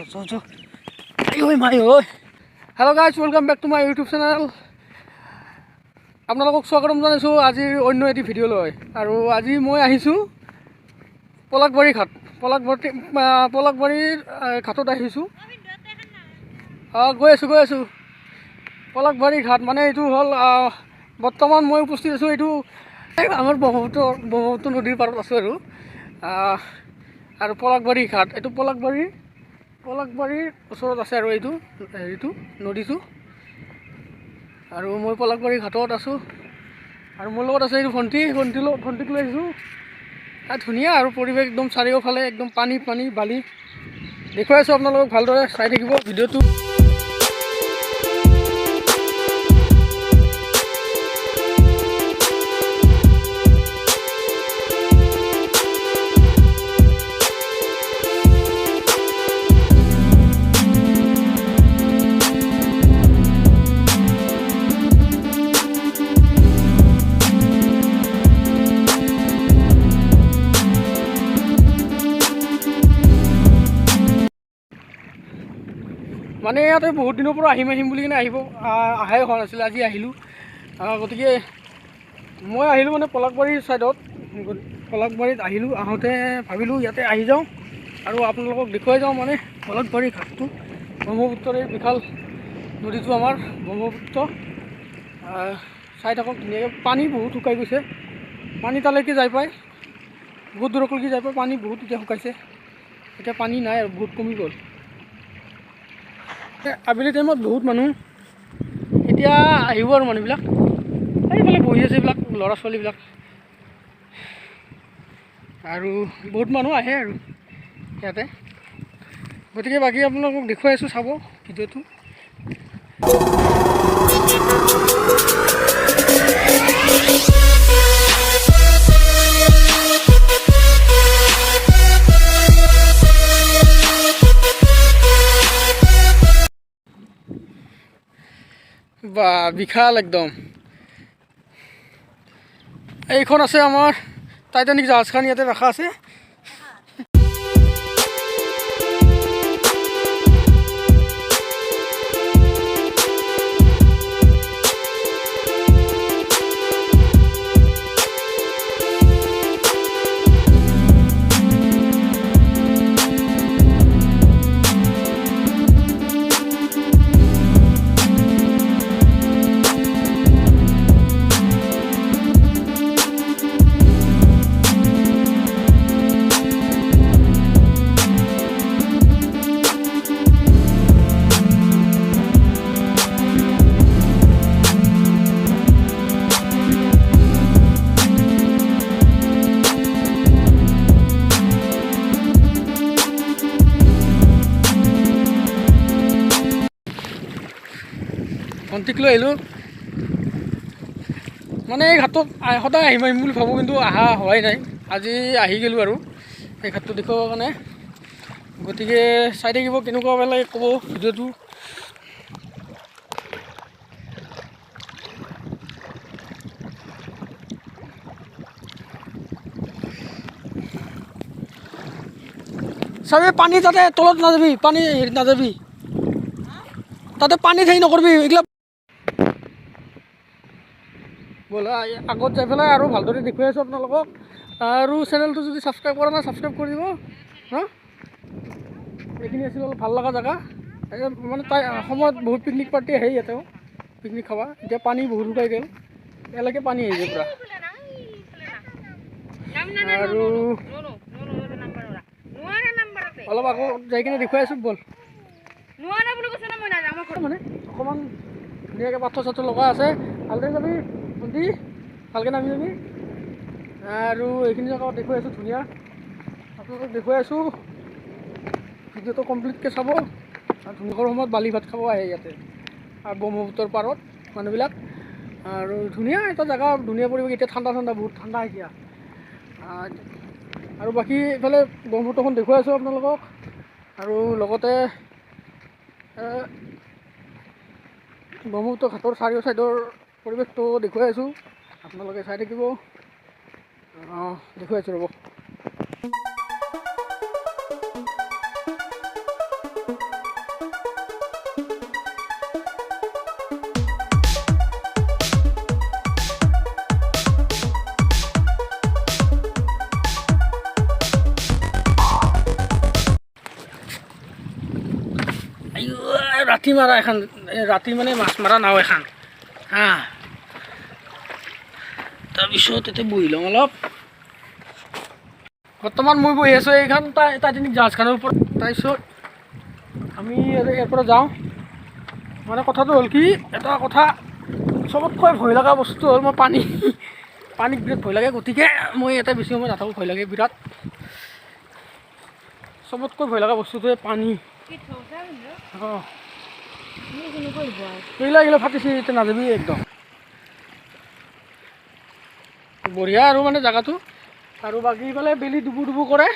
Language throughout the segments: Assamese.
ঐ মাই ঐ। Hello guys, welcome back to my YouTube channel. আপোনালোকক স্বাগতম জনাইছোঁ আজিৰ অন্য এটি ভিডিঅ' লৈ। আৰু আজি মই আহিছোঁ পলাশবাৰী ঘাট, পলাশবাৰীৰ ঘাটত আহিছোঁ। গৈ আছোঁ গৈ আছোঁ। পলাশবাৰী ঘাট মানে এইটো হ'ল, বৰ্তমান মই উপস্থিত আছোঁ এইটো আমাৰ ব্ৰহ্মপুত্ৰ নদীৰ পাৰত আছোঁ। আৰু পলাশবাৰী ঘাট এইটো পলাশবাৰীৰ ওচৰত আছে আৰু এইটো হেৰিটো নদীটো। আৰু মই পলাশবাৰী ঘাটত আছোঁ আৰু মোৰ লগত আছে এইটো ভণ্টিক লৈ আহিছোঁ। ধুনীয়া আৰু পৰিৱেশ একদম চাৰিওফালে একদম পানী পানী বালি। দেখুৱাই আছোঁ আপোনালোকক, ভালদৰে চাই থাকিব ভিডিঅ'টো। মানে ইয়াতে বহুত দিনৰ পৰা আহিম আহিম বুলি কিনে অহাই হোৱা নাছিলে, আজি আহিলোঁ। গতিকে মই আহিলোঁ মানে পলাশবাৰীৰ ছাইডত, পলাশবাৰীত আহিলোঁ। আহোঁতে ভাবিলোঁ ইয়াতে আহি যাওঁ আৰু আপোনালোকক দেখুৱাই যাওঁ মানে পলাশবাৰী ঘাটটো, ব্ৰহ্মপুত্ৰৰ এই বিশাল নদীটো আমাৰ ব্ৰহ্মপুত্ৰ। চাই থাকক ধুনীয়াকৈ। পানী বহুত শুকাই গৈছে, পানী তালৈকে যাই পায়, বহুত দূৰলৈকে যাই পায়। পানী বহুত এতিয়া শুকাইছে, এতিয়া পানী নাই আৰু বহুত কমি গ'ল। আবেলি টাইমত বহুত মানুহ এতিয়া আহিব আৰু মানুহবিলাক এইফালে বহি আছে, এইবিলাক ল'ৰা ছোৱালীবিলাক আৰু বহুত মানুহ আহে আৰু ইয়াতে। গতিকে বাকী আপোনালোকক দেখুৱাই আছোঁ, চাব ভিডিঅ'টো। বা বিশাল একদম। এইখন আছে আমাৰ টাইটানিক জাহাজখন, ইয়াতে ৰখা আছে। ভণ্টিক লৈ আহিলোঁ। মানে এই ঘাটত সদায় আহিম আহিম বুলি ভাবোঁ, কিন্তু অহা হোৱাই নাই। আজি আহি গ'লোঁ আৰু এই ঘাটটো দেখুৱাবৰ কাৰণে। গতিকে চাই থাকিব, কেনেকুৱা লাগে ক'ব ভিডিঅ'টো। চাবি পানী তাতে তলত নাযাবি, পানী হেৰিত নাযাবি, তাতে পানী হেৰি নকৰিবি এইগিলা। ব'লা আগত যাই পেলাই আৰু ভালদৰে দেখুৱাই আছোঁ আপোনালোকক। আৰু চেনেলটো যদি ছাবস্ক্ৰাইব কৰা নাই, ছাবস্ক্ৰাইব কৰি দিব। হা, এইখিনি আছিল অলপ ভাল লগা জেগা। মানে তাই সময়ত বহুত পিকনিক পাৰ্টি আহে ইয়াতেও পিকনিক খাবা। এতিয়া পানী বহুত শুকাই গ'ল, ইয়ালৈকে পানী আহিছে পূৰা। আৰু অলপ আকৌ যাই কিনে দেখুৱাই আছোঁ, ব'ল। মানে অকণমান ধুনীয়াকৈ পাথৰ চাথৰ লগা আছে, ভালদৰে যাবি ভণ্টি, ভালকৈ নামি যাবি। আৰু এইখিনি জেগা দেখুৱাই আছোঁ ধুনীয়া, আপোনালোকক দেখুৱাই আছোঁ। ভিডিঅ'টো কমপ্লিটকৈ চাব। আৰু ধুনীয়াকৰ সময়ত বালি ভাত খাব আহে ইয়াতে আৰু ব্ৰহ্মপুত্ৰৰ পাৰত মানুহবিলাক। আৰু ধুনীয়া এটা জেগা, ধুনীয়া পৰিৱেশ। এতিয়া ঠাণ্ডা ঠাণ্ডা, বহুত ঠাণ্ডা এতিয়া। আৰু বাকী এইফালে ব্ৰহ্মপুত্ৰখন দেখুৱাই আছোঁ আপোনালোকক। আৰু লগতে ব্ৰহ্মপুত্ৰ ঘাটৰ চাৰিও ছাইডৰ পৰিৱেশটো দেখুৱাই আছোঁ, আপোনালোকে চাই থাকিব। দেখুৱাই আছোঁ ৰ'ব। ৰাতি মাৰা এখন, ৰাতি মানে মাছ মাৰা নাও এখন। হা, তাৰপিছত এতিয়া বহি লওঁ অলপ। বৰ্তমান মই বহি আছোঁ এইখন টাইটানিক জাহাজখনৰ ওপৰত। তাৰপিছত আমি ইয়াৰ পৰা যাওঁ। মানে কথাটো হ'ল কি, এটা কথা চবতকৈ ভয় লগা বস্তু হ'ল মই পানী, পানীত বিৰাট ভয় লাগে। গতিকে মই ইয়াতে বেছি সময় নাথাকোঁ, ভয় লাগে বিৰাট। চবতকৈ ভয় লগা বস্তুটোৱে পানী। অঁ, এইগিলা এইগিলা ফাটিছে, এতিয়া নাযাবি একদম। বঢ়িয়া আৰু মানে জেগাটো। আৰু বাকী ইফালে বেলি ডুবু ডুবু কৰে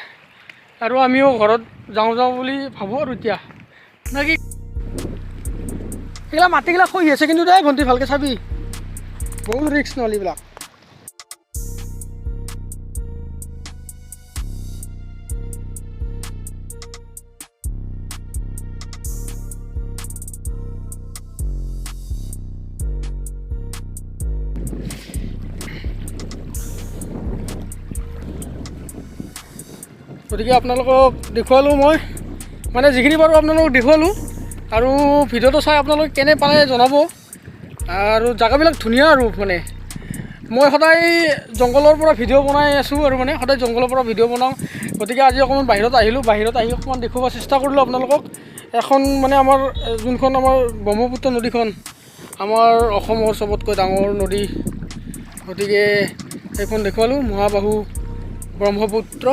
আৰু আমিও ঘৰত যাওঁ যাওঁ বুলি ভাবোঁ আৰু এতিয়া নাকি। এইগিলা মাটিগিলা খহি আছে কিন্তু দেই ভণ্টি, ভালকৈ চাবি, বহুত ৰিস্ক নহ'লে এইবিলাক। গতিকে আপোনালোকক দেখুৱালোঁ মই, মানে যিখিনি পাৰোঁ আপোনালোকক দেখুৱালোঁ। আৰু ভিডিঅ'টো চাই আপোনালোকে কেনে পালে জনাব। আৰু জেগাবিলাক ধুনীয়া আৰু মানে মই সদায় জংঘলৰ পৰা ভিডিঅ' বনাই আছোঁ আৰু মানে সদায় জংঘলৰ পৰা ভিডিঅ' বনাওঁ। গতিকে আজি অকণমান বাহিৰত আহিলোঁ, বাহিৰত আহি অকণমান দেখুৱাব চেষ্টা কৰিলোঁ আপোনালোকক। এখন মানে আমাৰ যোনখন আমাৰ ব্ৰহ্মপুত্ৰ নদীখন, আমাৰ অসমৰ চবতকৈ ডাঙৰ নদী, গতিকে সেইখন দেখুৱালোঁ, মহাবাহু ব্ৰহ্মপুত্ৰ।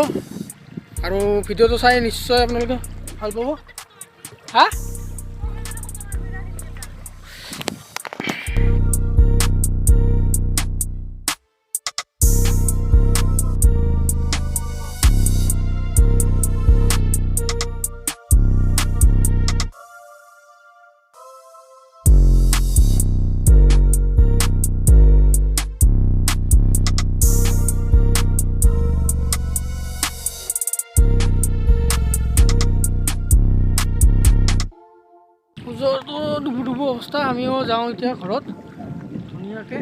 আৰু ভিডিঅ'টো চাই নিশ্চয় আপোনালোকে ভাল পাব। হা, সূৰ্যটো ডুবু ডুবু অৱস্থা। আমিও যাওঁ এতিয়া ঘৰত ধুনীয়াকৈ।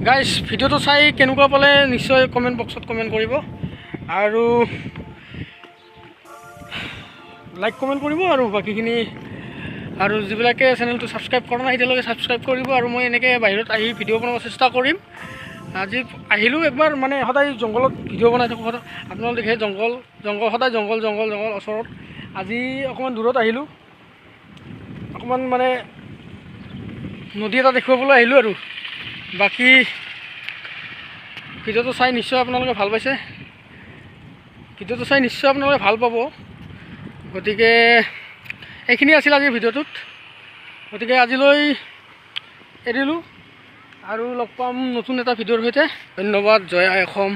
গাইজ, ভিডিঅ'টো চাই কেনেকুৱা পালে নিশ্চয় কমেণ্ট বক্সত কমেণ্ট কৰিব আৰু লাইক কমেণ্ট কৰিব। আৰু বাকীখিনি আৰু যিবিলাকে চেনেলটো ছাবস্ক্ৰাইব কৰা নাই এতিয়ালৈকে ছাবস্ক্ৰাইব কৰিব। আৰু মই এনেকৈ বাহিৰত আহি ভিডিঅ' বনাব চেষ্টা কৰিম। আজি আহিলোঁ একবাৰ, মানে সদায় জংঘলত ভিডিঅ' বনাই থাকোঁ সদায়। আপোনালোকে দেখে জংঘল জংঘল, সদায় জংঘল জংঘল জংঘল ওচৰত। আজি অকণমান দূৰত আহিলোঁ, অকণমান মানে নদী এটা দেখুৱাবলৈ আহিলোঁ আৰু। বাকী ভিডিঅ'টো চাই নিশ্চয় আপোনালোকে ভাল পাইছে, ভিডিঅ'টো চাই নিশ্চয় আপোনালোকে ভাল পাব। গতিকে এইখিনি আছিল আজিৰ ভিডিঅ'টোত। গতিকে আজিলৈ এৰিলোঁ আৰু লগ পাম নতুন এটা ভিডিঅ'ৰ সৈতে। ধন্যবাদ। জয় আই অসম।